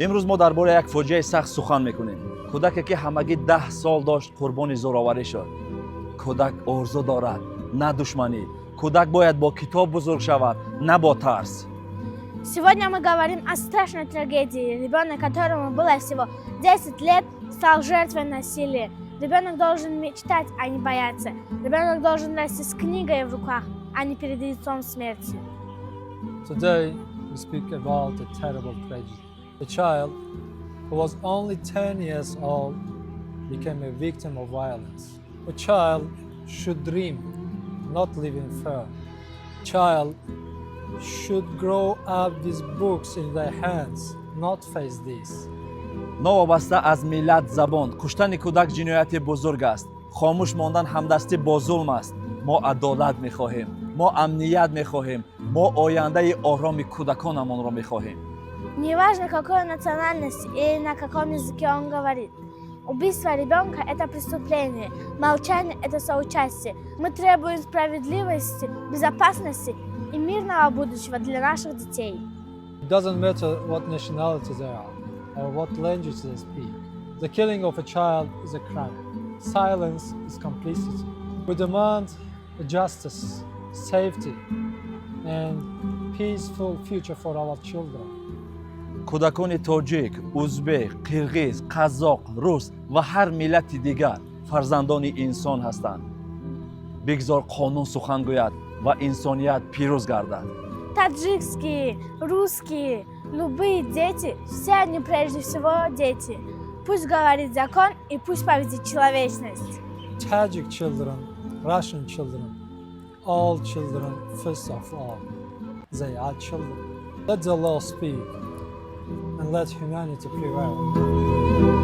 Имрӯз мо дар бораи як фоҷиаи сахт сухан мекунем. Кӯдаке, ки ҳамагӣ 10 сол дошт, қурбони зӯроварӣ шуд. Кӯдак орзу дорад, на душманӣ. Кӯдак бояд бо китоб бузург шавад, на бо тарс. Сегодня мы говорим о страшной трагедии. Ребенок, которому было всего 10 лет, стал жертвой насилия. Ребенок должен мечтать, а не бояться. Ребенок должен расти с книгой в руках, а не перед лицом смерти. Today, we speak about a terrible tragedy. A child who was only 10 years old became a victim of violence. A child should dream, not live in fear. Child should grow up with books in their hands, not face this. Новобаста аз миллат, забон, куштани кӯдак ҷинояти бузург аст. Хомӯш мондан ҳамдастӣ бо зулм аст. Мо адолат мехоҳем, мо амният мехоҳем, мо ояндаи ороми кӯдаконамонро мехоҳем. Неважно, какой национальности или на каком языке он говорит. Убийство ребенка – это преступление. Молчание – это соучастие. Мы требуем справедливости, безопасности и мирного будущего для наших детей. It doesn't matter what nationality they are or what language they speak. The killing of a child is a crime. Silence is complicity. We demand justice, safety, and peaceful future for our children. Кӯдакони тоҷик, узбек, қирғиз, қазоқ, рус ва ҳар миллати дигар фарзандони инсон ҳастанд. Бигзор қонун сухан гӯяд ва инсоният пирӯз гардад. Таджикские, русские, любые дети, все они прежде всего дети. Пусть говорит закон и пусть победит человечность. Tajik children, Russian children, all children, first of all, they are children. Let the law speak and let humanity prevail.